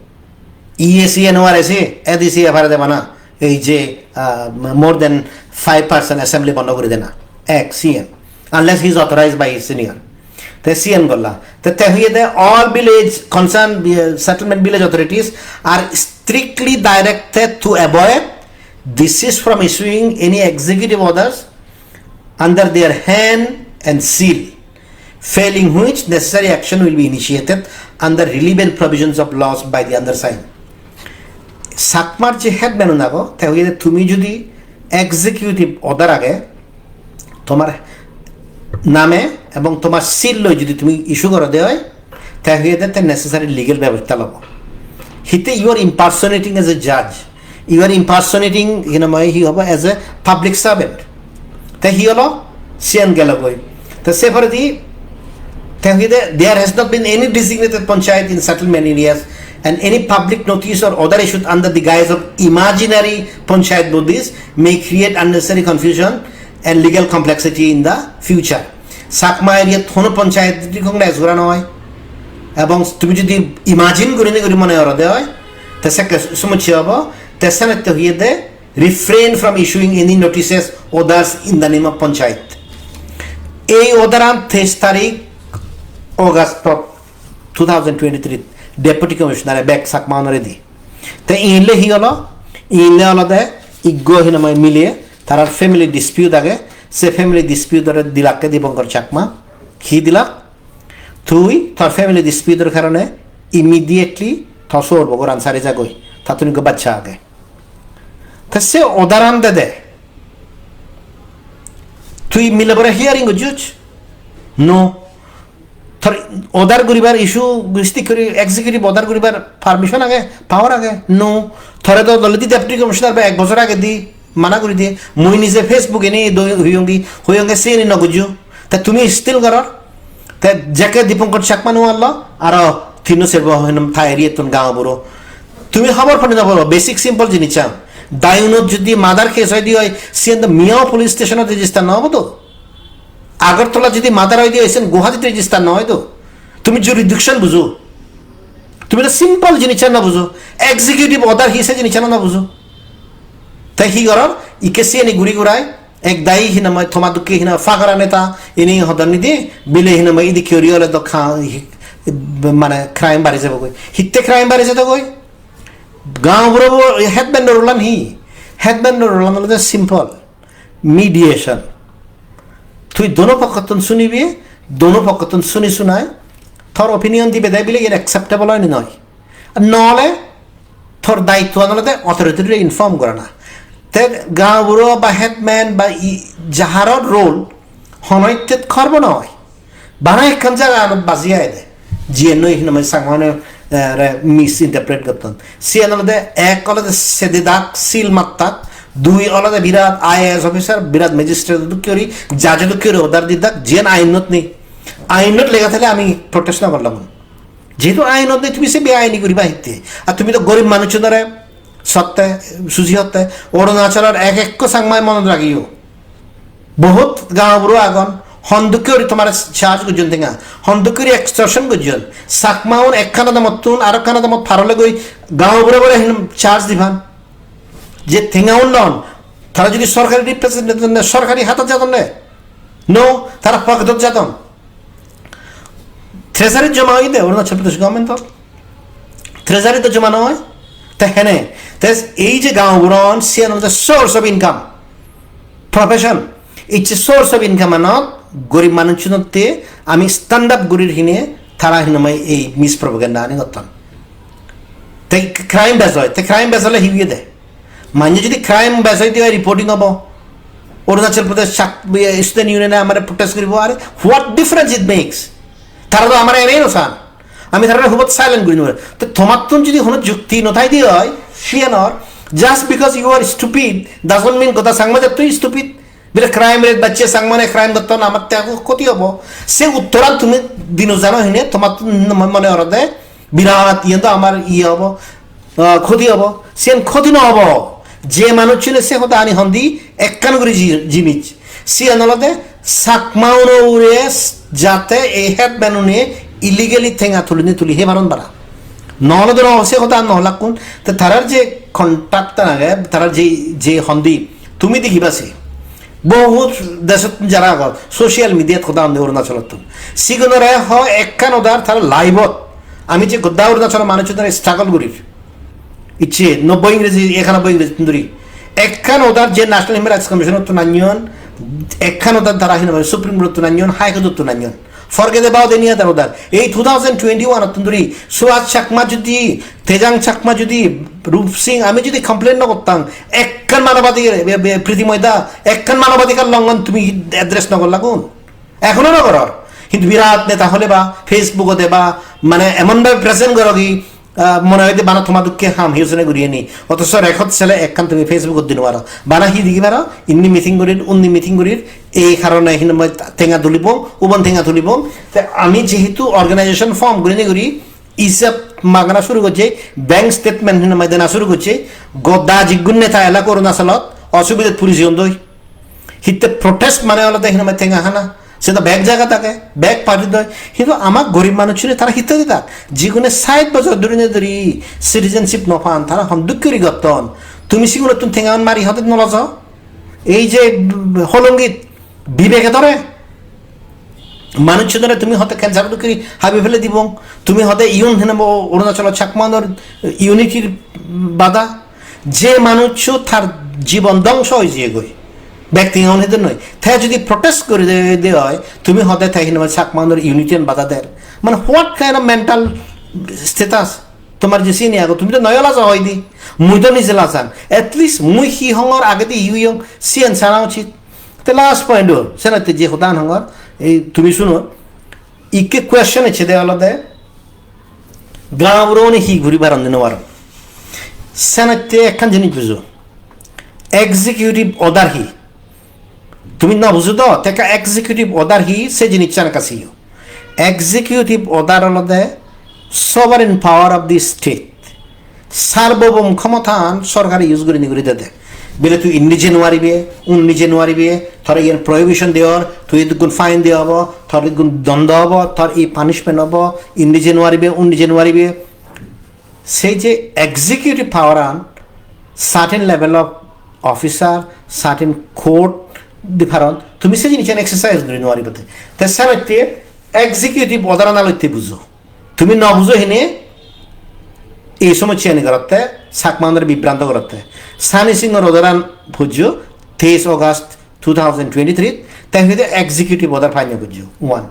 E A C N O R S A, A D C F R de bana, ei je, ah, more than five percent assembly bondo guri dena, ek C M, unless he is authorized by his senior. Te C M golla. Te, te hoye de all village, concerned, eh, settlement village authorities are strictly directed to avoid desist from issuing any executive orders under their hand and seal, failing which necessary action will be initiated under relevant provisions of laws by the undersigned. Chakmar je headman un ago, te hoye de tumi jodi executive order age, tomar name ebong tomar seal loi jodi tumi issue goro de oi, te hoye de te necessary legal bebosta lobo. Hitte you are impersonating as a judge, you are impersonating, you know, hi hobo, as a public servant. Te hi holo? Siyan gelo goi. Te se poredi, te hoye de, there has not been any designated panchayat in settlement areas, and any public notice or order issued under the guise of imaginary panchayat bodies may create unnecessary confusion and legal complexity in the future. Chakma area-t hono panchayat recognize gora noi. Ebong tumi jodi imagine gurinei guri mone goro de oi, te sekke somossya obo. Te senette hoye de, refrain from issuing any notices, orders in the name of panchayat. Ei order an teis tarik August two thousand twenty-three Deputy Commissioner e bek Chakma unore di. Te inle hi holo? Inle olode iggo hinamai mile, tarar family dispute age, se family dispute ore dilakke Dipankar Chakma. Hi dilak? Tui tor family dispute or karone immediately to sorbo goran sari jagoi, tattun ikko baccha age. Te se order an dede. Tui milebore hearing gojjoj? No. Tor order guribar issue, stick guri executive order guribar permission age, power age? No. Tore do already deputy commissioner ba ek bojor age di mana guri diye. Mui nije Facebook ene do hoyongi, hoyonge seni no gojjo. Ta tumi still goror? Te jekke Dipankar Chakma no allo, aro tinno serbo hinam tha area tun gaon buro. Tumi hobor pani no paro, basic simple jinis an. Diyunot jodi murder case oide oi, siyan do Miao police station ot register no obo do. Agartala jodi murder oide oi, siyan Guwahati register no oi do. Tumi jurisdiction bujo. Tumi do simple jinis an no bujo. Executive order hi se jinis an no bujo. Te hi goror? Ikke siyani guri gurai ek dagi hinamai toma dokke hina fagara neta, ini hodon nidi, bile hinamai idi kyori ole do kha-, mane crime bari jabo goi. Hitte crime bari jabo goi? Gaon buro bo headman or role an hi? Headman or role an olode simple. Mediation. Tui dono pokkottun sunibi, dono pokkottun suni sunai, tor opinion dibe de bile iyen acceptable oi ni noi. Nole tor daittoan olode authority-re inform gorana. Te gaon buro ba headman ba i-, jaharor role hono ittet korbo noi. Bana ekkan jaga anot baji aide. Jiyen noi hinamai Changmane, eh, re misinterpret gotton. Siyan olode ek olode sede dak sil mattak, dui olode birat I A S officer, birat magistrate dokke guri, judge dokke guri order di dak, jiyan ainot nei. Ainot lega thale ami protest no gorlong. Jehetu ainot nei, tumi se beaini guriba hitte. Ar tumi to gorib manuchunore sotte, suji hotte, Arunachalor ek ekko Changmai monot ragiyo. Bohut gaon buro agon, hon dokke guri tomare charge gojjon tenga, hon dokke guri extortion gojjon. Chakmaun ekkan adamottun aro ekkan adamot parole goi gaon buro buro hin charge diban. Je tengaun lon, tara jodi sorkari representative ne, sorkari hatat jadon ne? No, tara pocket-ot jadon. Treasury joma oide Arunachal Pradesh government-or. Treasury to joma noi. Te hene, te ei je gaon buron, siyan olode source of income, profession. Icche source of income anot gorib manuchunotte ami stand up gurir hine tara hinamai ei mispropaganda ani gotton. Te crime bej oi, te crime bej ole hi oye de? Manye jodi crime bej oi de oi reporting obo. Arunachal Pradesh Chak-, iye, Student Union e amare protest guribo, are what difference it makes? Tara to amare ene no san. Ami tarare hubot silent guri nore. To tomattun jodi hono jukti no thai de oi, siyanor, just because you are stupid doesn't mean goda Changma jatto stupid. Bile crime rate bacche, Changmane crime gotton, amatte ekko khoti obo. Se uttoran tumi dino jano hine, tomattun mone orode birat iyen do amar iye obo, ah, khoti obo. Siyen khoti no obo. Je manuchune se hodani hondi ekkan guri ji-, jinis. Siyan olode Chakma uno ure jate ei headman une illegally tenga tulini tuli he paron para. Nohole doro se hoda noholakkun. Te tarar je contact-an age, tarar je, je hondi, tumi degiba se. Bohut desot jara agon, social media-t hoda hondi Arunachalottun. Sigunore ho ekkan order tara live-ot. Ami je goda Arunachalo manuchunore struggle gurir. Icche nobboi ingreji, ekanobboi ingreji tun duri. Ekkan order je National Human Rights Commission-ottun anyon, ekkan order tara hinamai Supreme Court-ottun anyon, High Court-ottun anyon. Forget about any other order. Ei two thousand twenty-one-ottun duri Suhas Chakma judi, Tejang Chakma judi, Rup Singh, ami judi complain no gottam, ekkan manobadhikar, be, be, Priti Moida, ekkan manobadhikar longhon tumi address no gorlagun. Ekhono no goror. Hintu birat neta hole ba, Facebook-ot eba, mane emon bhabe present goro ki, ah, mone hoide bana toma dokke ham hi hojone guriye ni. Othocho record sele ekkan tumi Facebook-ot di no paro. Bana hi degi paro? Indi meeting gurir, undi meeting gurir. Ei karone hinamai tenga tulibong, ubon tenga tulibong. Te ami jehetu organization form gurinei guri, isab magana suru gocche, bank statement hinamai dena suru gocche, goda jiggun neta elak Arunachalot osubidet puri jeyondoi. Hitte protest mane olode hinamai tenga hana. Se do bek jagat age, bek party doi. Hintu ama gorib manuchune tara hitte didak? Jigune sait bojor dhuri ne dhuri citizenship no pan, tara hon duk guri gotton. Tumi sigunottun tenga hon mari hodet no lojo? Ei je, mm, holongit bibeke dore, manuchunore tumi hote cancer duk guri habi fele dibong. Tumi hote iyun hene bo Arunachalo Chakmaunor unity-r bada. Je manuccho tar jibon dhongso oi jiyegoi, bekti hon hede noi, te jodi protest guri de, de oi, tumi hode te hinamai Chakmaunor unity-an bada der. Mane what kind of mental status? Tomar je sini ago, tumi to noyo laja hoide. Mui to nije lajang. At least mui hi hongor, agedi hi hoyong, siyan sana uchit. Te last point-o, senotte je hodan hongor, ei tumi suno, ikke question ecche de olode, gaonburoni hi guri paron di no paron. Senotte ekkan jinis bujo. Executive order hi? Tumi no bujo do, te ekka executive order hi, se jinissan ekka siyo. Executive order olode sovereign power of the state. Sarbobhom khomotan sorkare use gurinei guri dede. Bile tui indi jei no paribe, undi jei no paribe, tor iyen prohibition diyor, tui idukkun fine diya obo, tor idukkun dondo obo, tor ei punishment obo, indi jei no paribe, undi jei no paribe. Sei je executive power an certain level of officer, certain court di paron, tumi se jinissan exercise guri no pariba de. Te senotte executive order an alotte bujo. Tumi no bujo hine ei somossani gorotte, Chakmaunore bibranto gorotte. Sani Singhor order an pojjo teis August two thousand twenty-three, te hoide executive order pannyo gojjo, one.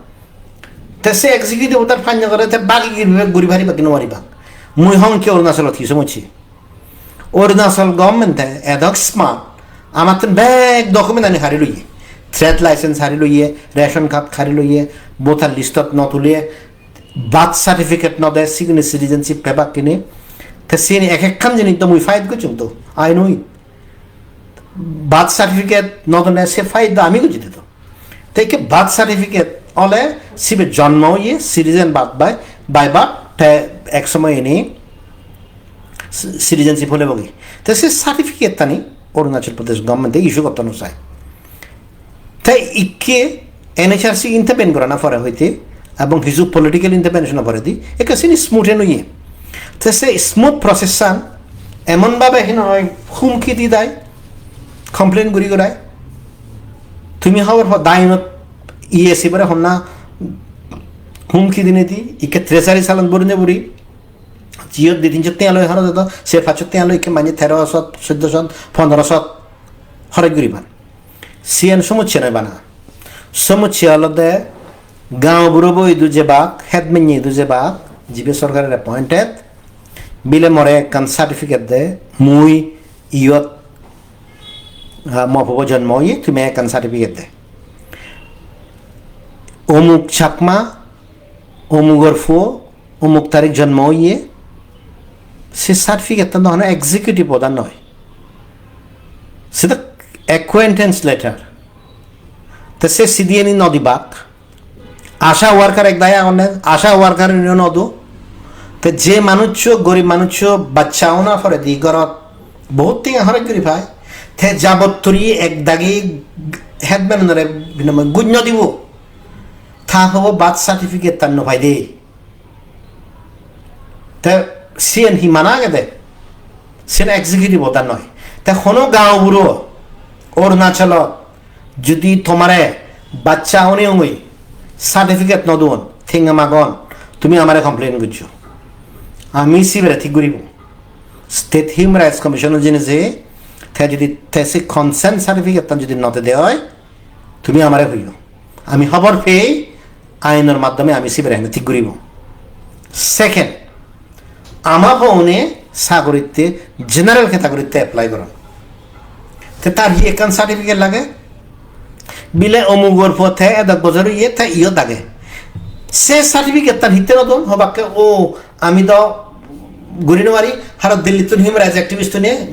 Te se executive order pannyo gore te bagi guri, guri pariba ki no pariba? Mui hong ki Arunachalot hi somosse? Arunachal government-e edok smart, amattun bek document ani hari loye. Trade license hari loye, ration card hari loye, voter list-ot no tule, birth certificate no de, sigune citizenship pebak kine. Te sini ek ekkan jinis do mui fight gocchong do, I know it. Birth certificate no done se fight do ami gocchi do. Te ikke birth certificate ole sibe jonmo oye, citizen birth by, by birth, te ek somoy ini ci-, citizenship hole bogi. Te se certificate tani Arunachal Pradesh government e issue gotto no sai. Te ikke N H R C intervene gorana pore hoite ebong hiju political intervention pore di ekka sini smooth en oye. Te se smooth process an emon bhabe hino hoi humki di dai, complain guri gurai. Tumi hobor po dainot iye sibere honna humki dinei di, ikke treasury salon borine buri. Jiyot di tinso tenga loi horoj odo, se paccho tenga loi ikke manye tero sot, soddo sot, pondro sot horoj guriban. Siyan somosse noi bana. Somosse olode gaonburo bo idu jebak, head manye idu jebak, jibe sorkarer appointed, bile more ekkan certificate de, mui iyot, ah, mo pubo jonmo oye, tumi ekkan certificate de. Omuk Chakma, omugor puo, omuk tarik jonmo oye, se certificate-tan do hono executive order noi. Se do acquaintance letter. Te se sidiyani no dibak. ASHA worker ek dagi agonne, ASHA worker-uneyo no do. Te je manuccho, gorib manuccho, baccha ona poredi gorot bohut tenga horoj guri pai. Te jabotturi ek dagi headman-unore binamai guj no dibo. Ta hobo birth certificate-tan no paide. Te siyen hi mana agede? Siyen executive order noi. Te hono gaonburo Arunachalot judi tomare baccha onei ongoi certificate no don, tenga magon, tumi amare complain gojjo. Ami sibere thik guribo. State Human Rights Commission-o jeinei je, te judi te se consent certificate-tan judi no dede oi, tumi amare hoiyo. Ami hobor pei ainor maddhome ami sibere hene thik guribo. Second, ama poune sagoritte general category-tte apply goron. Te tar hi ekkan certificate lage? Bile omugor po te edok bojor oye, te iyot age. Se certificate-tan hitte no don? Hobakke, o, ami do guri no pari, haro Delhi-ttun human rights activist-une,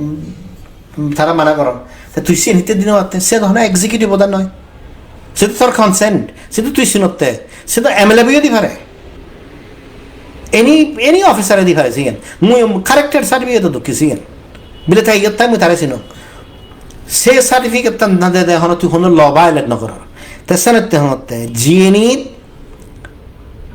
mm, tara mana goron. Te tui siyen hitte di no patte? Se do hono executive order noi. Se do tor consent, se do tui sinotte, se do M L A-bo-yo di pare. Any, any officer-e di pare siyen. Mui corrected certificate-o dokke siyen. Bile te iyot thai mui tare sinong. Se certificate-tan na dede hono tui hono law violate no goror. Te senotte honotte jiyenit,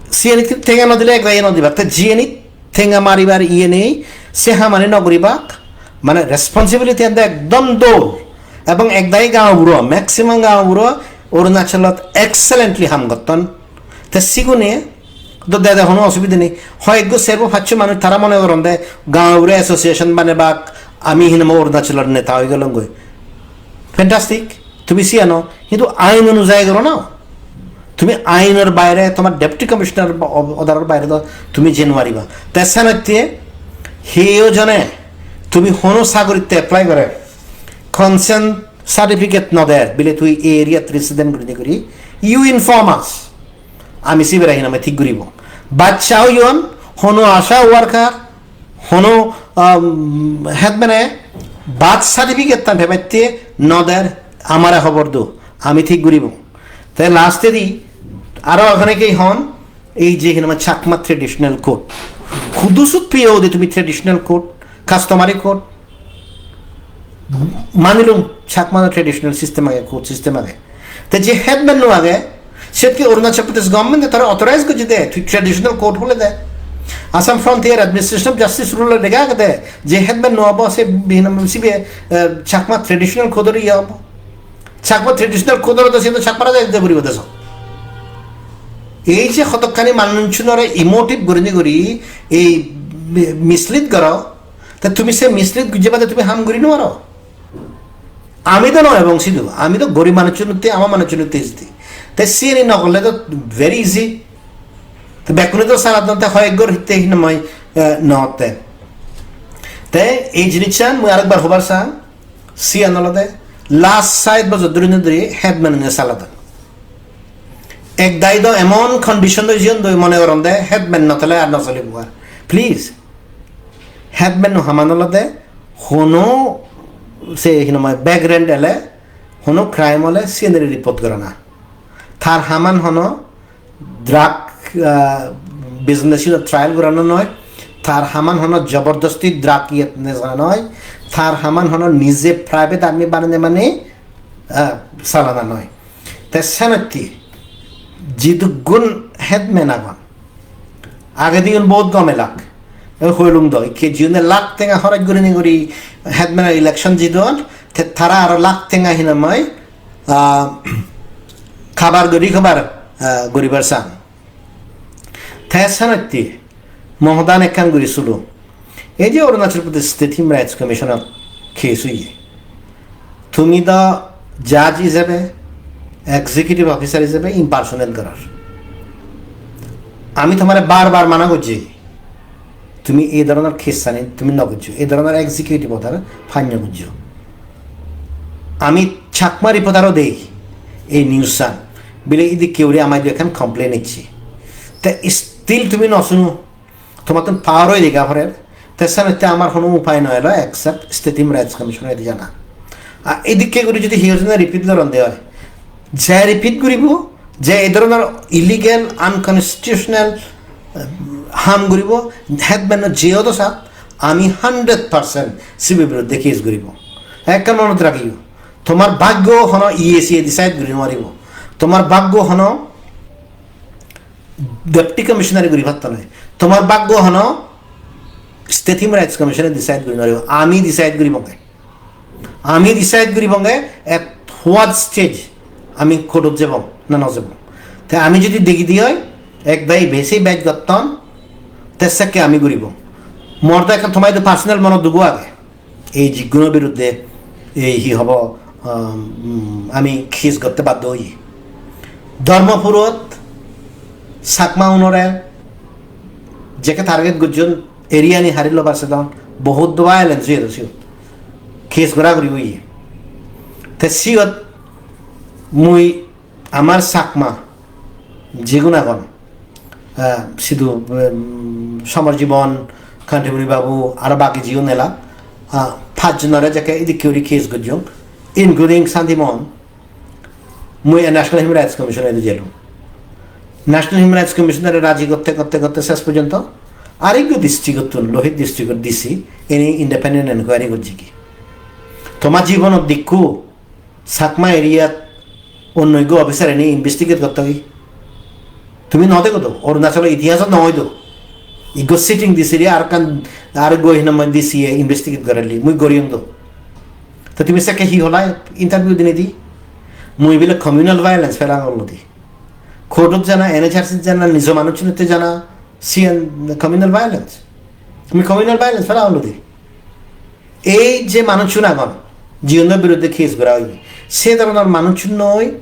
siyenit tenga no dile ekdagi no dibar. Te jiyenit tenga maribar iye nei, se hamani no guribak, mane responsibility-an do ekdom dol. Ebong ekdagi gaonburo, maximum gaonburo Arunachalot excellently ham gotton. Te sigune do dede hono osubide nei. Hoyekko serbo paccho manuj tara mone goronde gaonburo association banebak, ami hinamo Arunachalor neta oi gelongoi. Fantastic. Tumi siyano, hintu ain onujayi goro na. Tumi ainor baire, tomar deputy commissioner ba-, o-, order-or baire do tumi jei no pariba. Te senotte hiyo jone tumi hono sagoritte apply gore, consent certificate no der, bile tui ei area-t resident gurinei guri, you inform us. Ami sibere hinamai thik guribo. Baccha oyon, hono ASHA worker, hono, um, headman-e birth certificate-tan pebatte no der, amare hobor do, ami thik guribo. Te lastedi aro okhane ki hon, ei je hinamai Chakma traditional code, hudu sut peyo de tumi traditional code, customary code, manilung Chakma traditional system age, code system age. Te je headman no age, siyot ki Arunachal Pradesh government-e tara authorize gojje de, tui traditional code hole de. Assam Frontier Administration of Justice rule-ot lega age de, je headman no obo se binam sibe, eh, Chakma traditional code-or iye obo. Chakma traditional code-or do se do Chakma raja ide puribo de so. Ei je hodokkani manuchunore emotive gurinei guri ei mi-, mislead goro, ta tumi se mislead gujje bade tumi ham guri no paro. Ami do noi ebong sidu, ami do gorib manuchun utte, ama manuchun utte ejidi. Te siyeni no gorle do very easy. Te bekkune do saladon te hoyek gor hitte hinamai, eh, no otte. Te ei jinissan mui arekbar hobar sang, siyan olode last sait bojor dhuri no dhuri headman-une saladon. Ek dagi do emon condition oi jiyon doi mone goronde headman no thele ar no solibo ar. Please, headman-o haman olode hono se hinamai background ele, hono crime ole siyenere report gorana. Tar haman hono drug, ah, business-ot trial gorana noi, tar haman hono jobordosti drug iyet nejana noi, tar haman hono nije private army banene mane, ah, salana noi. Te senotte jidukkun headman agon, agedi un bahut gom elak. Ei hoilung do, ikke jiune lakh tenga horoj gurinei guri headman election jidon, te tara aro lakh tenga hinamai, ah, cover guri, cover, ah, guribar san. Te senotte mo hodan ekkan guri sulo. Ei je Arunachal Pradesh State Human Rights Commission-or case oye, tumi do judge ijebe, executive officer ijebe impersonate goror. Ami tomare bar bar mana gojji, tumi ei dhoronor case-ani tumi no gojjo, ei dhoronor executive order file no gojjo. Ami Chakma Reporter-o dei ei news-an, bile idikke guri ama idu ekkan complain ecche. Te still tumi no suno, tomattun power oi dega porer, te senotte amar hono upai no elo except State Human Rights Commission-o edi jana. Ar idikke guri jodi hiyojone repeat goronde oi, je repeat guribo, je ei dhoronor illegal, unconstitutional, eh, ham guribo, headman-o je odo sat, ami hundred percent sibe biruddhe case guribo. Ekkan monot ragiyo, tomar bhaggo hono E A C-e decide guri no paribo, tomar bhaggo hono Deputy Commissioner-e guri patto noi. Tomar bhaggo hono State Human Rights Commission-e decide guri nw paribo, ami decide guribonge. Ami decide guribonge at what stage ami court-ot jebong na nw jebong. Te ami jodi degi di oi, ek bhai besi bej gotton, te sekke ami guribong. Mor do ekkan tomaidu personal monot dugo age. Ei jigguno biruddhe ei hi hobo, um, ami case gotte baddo oye. Dharmapurot Chakma unore jekke target gojjon, area ni hari lobar sedon, bohut violence oye siyot. Case gora guri oye. Te siyot mui amar Chakma jigun agon, ah, sidu, um, Samar Jibon, Kantimuri Babu, aro bagi jigun ela, ah, pajjonore jekke idikke guri case gojjong, including Santi Mohan, mui National Human Rights Commission-e idu jelung. National Human Rights Commission-ore raji gotte, gotte, gotte ses porjonto arekko district-ottun, Lohit district-or D C, ini independent enquiry gojjegi. Toma jibonot dikku Chakma area-t onno ekko officer-e ini investigate gotto gi? Tumi nw dego do, Arunachalo itihasot nw oi do. Ekko sitting D C-re arekkan, arekko hinamai D C-e investigate gorelli, mui goriyong do. To tumi sekke hi holai interview dinei di? Mui bile communal violence pela olode. Court-ot jana, N H R C-t jana, nijo manuchchunotte jana, siyan communal violence. Ami communal violence pela olode. Ei je manuchchun agon, jigunor biruddhe case gora oye, se dhoronor manuchchun loi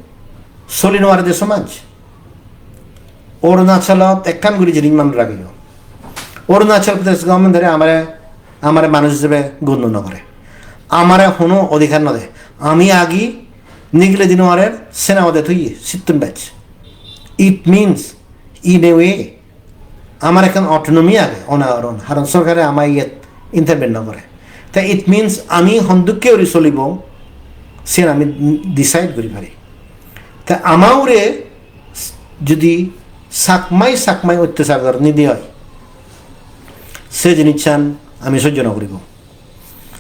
soli nw pare de somaj. Arunachalot ekkan guri jinis mane ragiyo. Arunachal Pradesh government-ore amare, amare manuj hijebe gonno nw gore. Amare hono odhikar nw de. Ami agi nigile di nw parer, sena ode tui sittun bej. It means, in a way, amar ekkan autonomy age, ona oron, haron sorkare ama iyet intervene nw gore. Te it means ami hondokke guri solibong, siyan ami decide guri pari. Te ama ugure jodi Chakmai Chakmai ottechar goron nidi oi, se jinissan ami sojjo nw guribong.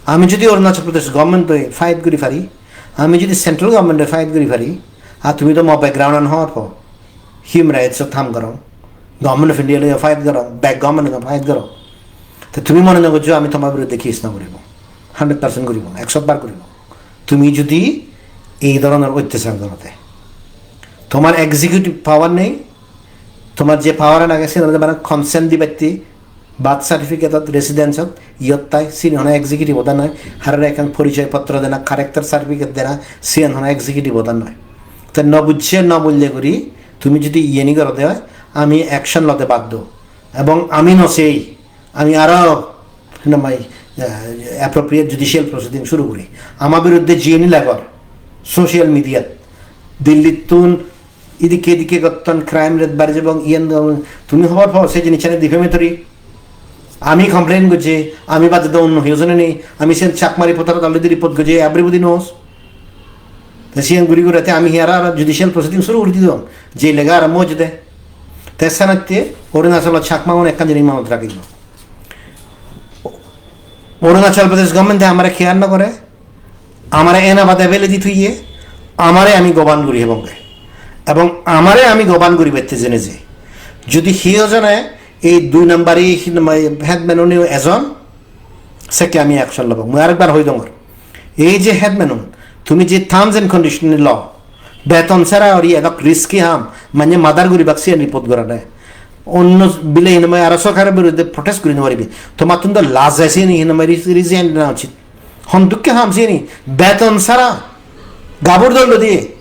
Ami jodi Arunachal Pradesh government-oi fight guri pari, ami jodi central government-oi fight guri pari, ar tumi do mo background-an hobor po, human rights-ot ham gorong, Government of India loi fight gorong, bek government loi fight gorong. Te tumi mone nw gojjo ami tomar biruddhe case nw guribong, hundred percent guribong, ekshot bar guribong. Tumi jodi ei dhoronor ottechar goro de, tomar executive power nei, tomar je power-an age siyan olode bana consent dibatte, birth certificate-ot, residence-ot, iyot tai sini hono executive order noi, harare ekkan porichoy potro dena, character certificate dena, siyan hono executive order noi. Te nw bujje, nw bulle guri tumi jodi iyeni gorode oi, ami action lote baddo. Ebong ami nw sei, ami aro hinamai, eh, appropriate judicial proceeding suru guri. Ama biruddhe jiyeni legor social media-t, Dillittun idikke idikke gotton, crime rate bari jebong, iyan tumi hobor po, se jinissan defamatory. Ami complain gojje, ami bade do onno hiyo jone nei, ami sen Chakma Reporter-ot already report gojje, everybody knows. Te siyan guri guri te ami hi aro, aro judicial proceeding suru guri didong, je lega arambo ojede. Te senotte Arunachalot Chakma-un ekkan jinis monot ragiyo. Arunachal Pradesh government-e amare care nw gore, amare ena bade bele di thuye, amare ami goban guri hebonge. Ebong amare ami goban guribatte jene je, jodi hiyo jone ei dui nambari headman-unio ejon, sekke ami action lobong. Mui arekbar hoi dongor, ei je headman-un, tumi je terms and condition lo, beton sara guri edok risky ham, mane murder guribak siyan report gorane. Onno bile hinamai aro sorkaro biruddhe protest guri nw paribe. Tomattun do laj age siyeni, hinamai ris-, resign dena uchit. Hon dukke ham siyeni, beton sara, gabur dol diye,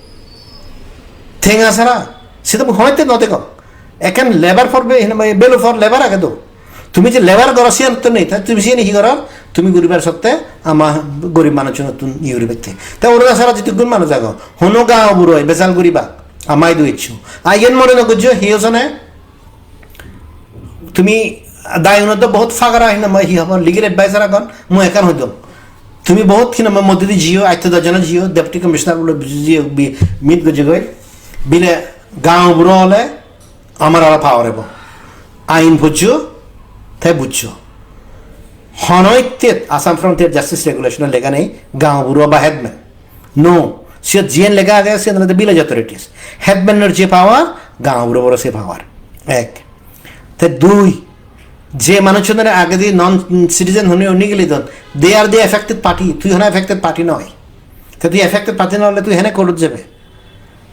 tenga sara, se do mui hoyte nw degong. Ekkan labour for be-, hinamai value for labour age do. Tumi je labour goro siyan to nei, ta tumi siyeni hi goror? Tumi guribar sotte ama gorib manuchchunottun iye guribatte. Ta Arunachalot jitukkun manuj agon, hono gaonburo bejal guribak, ama idu eccho. Aiyen mone nw gojjo, hiyo jone Tumi dayunot do bohut pagara hinamai hi hobo, legal advisor agon, mui ekkan hoi dong. Tumi bohut hinamai moddedi jiyo, atto dojjone jiyo, deputy commissioner bole jiyo, bi-, meet gojjegoi. Bile gaonburo ole amar aro power ebo. Ain pojjo, te bujjo. Hono ittet Assam Frontier Justice Regulation-ot lega nei gaonburo ba headman. No, siyot jiyen lega age siyen olode village authorities. Headman-or je power, gaonburoboro se power. Ek. Te dui, Je manuchunore agedi non citizen hone nigili don, they are the affected party, tui hono affected party noi. Te tui affected party no ole tui hene court-ot jebe.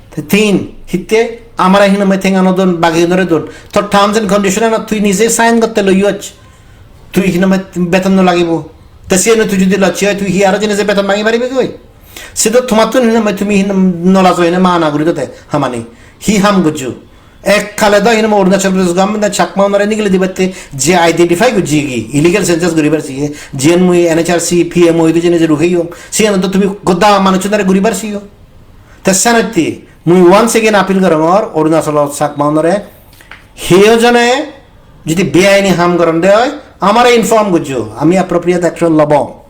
Te tin, hitte amare hinamai tenga no don, bagi onore don. Tor terms and condition anot tui nije sign gotte loiyoch. Tui hinamai beton no lagibo. Te siyeno tui jodi locche oi, tui hi aro jinise beton mangi paribe goi? Se do tomattun hinamai tumi hinam no lajo hine mana guri do te hamani. Hi ham gojjo? Ekkale do hinamai Arunachal Pradesh government-e Chakma unore nigili dibatte je identify gojje gi illegal census guribar siye, jiyen mui N H R C, P M O idu jene je ruheyong, siyen do tumi goda manuchunore guribar siyo. Te senotte mui once again appeal gorongor Arunachal Chakma unore, hiyo jone jodi beaini ham goronde oi, amare inform gojjo, ami appropriate action lobo.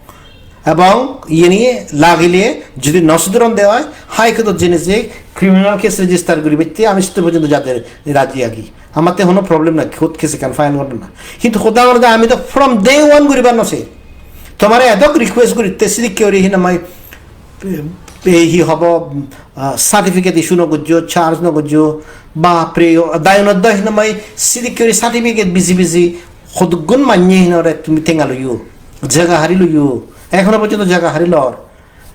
Ebong iyeni lagile jodi no sudoronde oi, High Court-ot jeinei je criminal case register guribatte ami sidu porjonto jade raji agi. Amatte hono problem nei, court case ekkan file gorana. Hintu hoda olode ami do from day one guribar no sei. Tomare edok request guritte sidikke guri hinamai, eh, ei hi hobo, ah, certificate issue no gojjo, charge no gojjo, bapre, o, dayonot do hinamai sidikke guri certificate biji biji hodukgun manye hinore tumi tenga loyo, jaga hari loyo, ekhono porjonto jaga hari lor.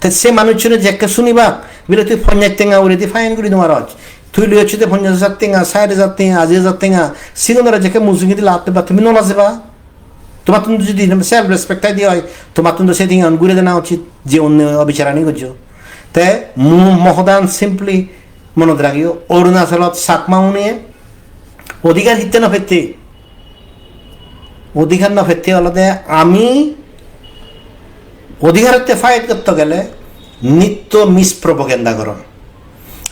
Te se manuchchune jekke sunibak, bile tui ponchas tenga uguredi fine guri dong aroj. Tui loi occhede ponchas hajar tenga, sait hajar tenga, aji hajar tenga, sigunore jekke mujungedi latte ba tumi no lajeba. Tomattun jodi self respect thaide oi, tomattun do se tengan guri dena uchit je onne obicharani gojjo. Te mu-, mo hodan simply monot ragiyo, Arunachalot Chakma une odhikar hitte no pette? Odhikar no pette olode ami odhikarotte fight gotte gele nitto mispropaganda goron.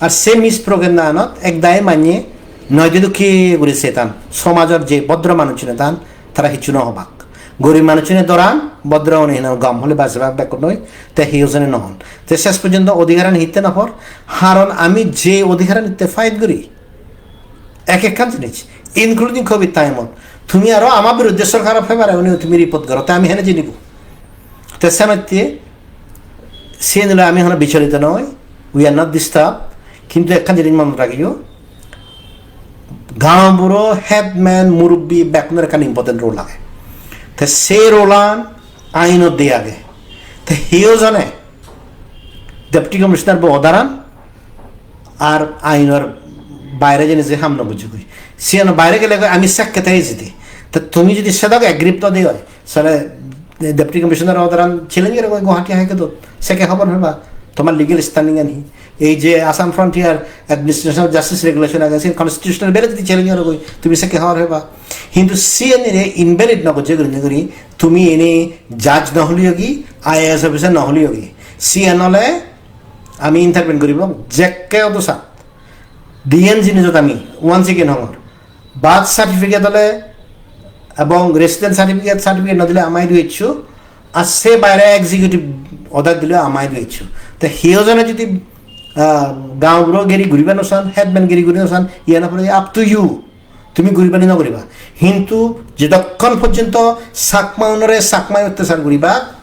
Ar se mispropaganda anot ek dagi manye noide dokke guri setan, somajor je bhodro manuchune tan, tara hissu no hobak. Gorib manuchune doran, bhodro une hinang gom hole bajebak bekkun noi, te hiyo jone no hon. Te ses porjonto odhikaran hitte no por, haron ami je odhikaran hitte fight guri, ek ekkan jinis, including covid time-ot, tumi aro ama biruddhe sorkaro favour-e une tumi report goro, te ami hene jinibo? Te senotte siyen loi ami hono bicholito noi, we are not disturbed, kintu ekkan jinis monot ragiyo, gaonburo, headman, murubbi bekkunor ekkan important role age. Te se role-an ainot de age. Te hiyo jone Deputy Commissioner bo order-an ar ainor baire jeinei je ham no bujjogoi. Siyan baire gele goi ami sekke thei jidi. Te tumi jodi sedok aggrieved ode oi, sale Deputy Commissioner order-an challenge gore goi Guwahati High Court-ot. Sekke hobor peba, tomar legal standing-an hi. Ei je Assam Frontier Administration of Justice Regulation age, siyan constitutional bele jodi challenge gore goi, tumi sekke hobor peba. Hintu siyanire invalid no gojje gurinei guri, tumi ene judge no holiyogi, I A S officer no holiyogi. Siyan ole ami intervene guribong, jekke odo sat. Diyen jinisot ami, once again hongor. Birth certificate ole ebong resident certificate, certificate no dile amai duicho, ar se baire executive order dile amai duicho. Te hiyo jone jodi, ah, gaonburo geri guriba no san, headman geri guriba no san, iyan apore up to you. Tumi guriba ni no guriba. Hintu jedokkon porjonto Chakma unore Chakma ottechar guriba,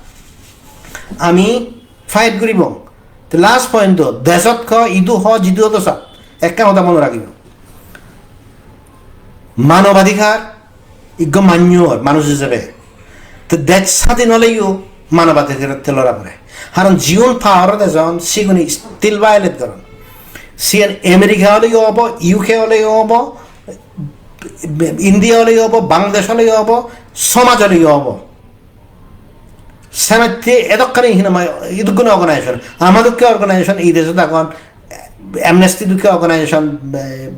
ami fight guribong. Te last point do, dejot ho, idu ho, jidu ho, do sat. Ekkan hoda monot ragibo. Manobadhikar, iggo manyor, manuj ijebe. Te dej sadin oleyo manobadhikar te lora pore. Haron jiun power-ot ejon, sigune still violate goron. Siyen America oleyo obo, U K oleyo obo, India oleyo obo, Bangladesh oleyo obo, somaj oleyo obo. Senotte edokkani hinamai idukkun organization, ama dokke organization ei dejot agon, Amnesty dokke organization, eh,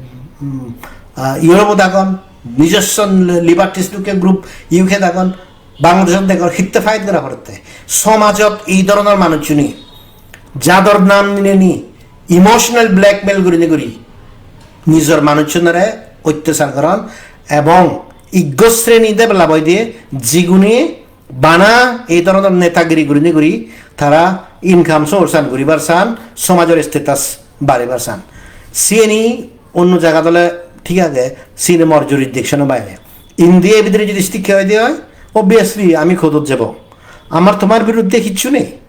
um, ah, Europe-ot agon, Nijosson Liberties dokke group U K-t agon, Bangladeshot degor, hitte fight gora porotte. Somajot ei dhoronor manuchchune jador nam ninei emotional blackmail gurinei guri nijor manuchchunore ottechar goron ebong iggo sreni develop oide jigune bana ei dhoronor netagiri gurinei guri tara income source an guribar san, somajor status baribar san. Siyeni onno jagat ole thik age, siyeni mor jurisdiction-o baire. India bidire jodi stick oide oi, obviously ami court-ot jebo. Amar tomar biruddhe hissu nei.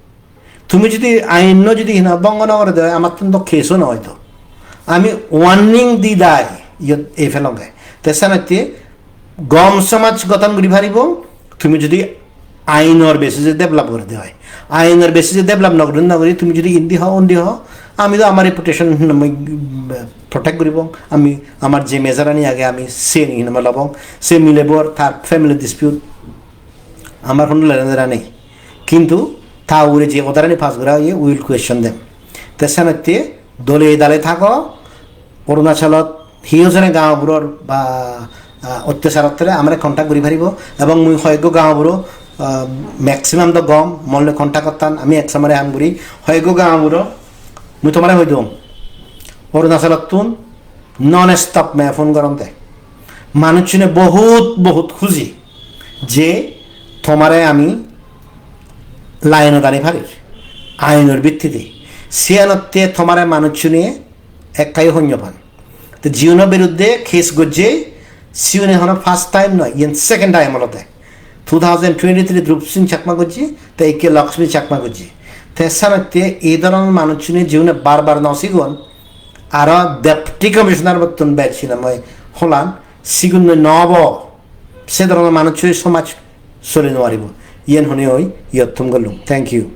Tumi jodi ainno jodi hina bongo no gore de, amattun do case-o no oito. Ami warning di dai, iyot ei pelonge. Te senotte gom somaj goton guri paribo, tumi jodi ainor basis-e develop guri de oi. Ainor basis-e develop no guri, no guri tumi jodi indi ho, undi ho, ami do amar reputation hinamai protect guribong, ami amar je measure ani age ami se hinamai lobong, se milebor tar family dispute, amar hono lena dena nei. Kintu ta ugure je order ani pass gora oye, we will question them. Te senotte dole dale thago, Arunachalot hi hojone gaonburor ba, ah, ottechar ottere amare contact guri paribo, ebong mui hoyekko gaonburo, ah, maximum do gom, molle contact gottan, ami ek somare ham guri, hoyekko gaonburo, mui tomare hoi dong, Arunachalottun non stop me phone goronde. Manuchune bohut, bohut huji je tomare ami line-ot ani parir, ainor bittide. Siyanotte tomare manuchune ekkai honyo pan. Te jiuno biruddhe case gojje, siune hono first time noi, iyen second time olode. Two thousand twenty-three Drup Singh Chakma gojje, te ikke Lakshmi Chakma gojje. Te senotte ei dhoronor manuchune jiune bar bar no sigon, aro Deputy Commissioner bottun bej hinamai holan, sigun noi no obo. Se dhoronor manuchoi somaj soli no paribo. Iyen hone oi iyot thum gollung. Thank you.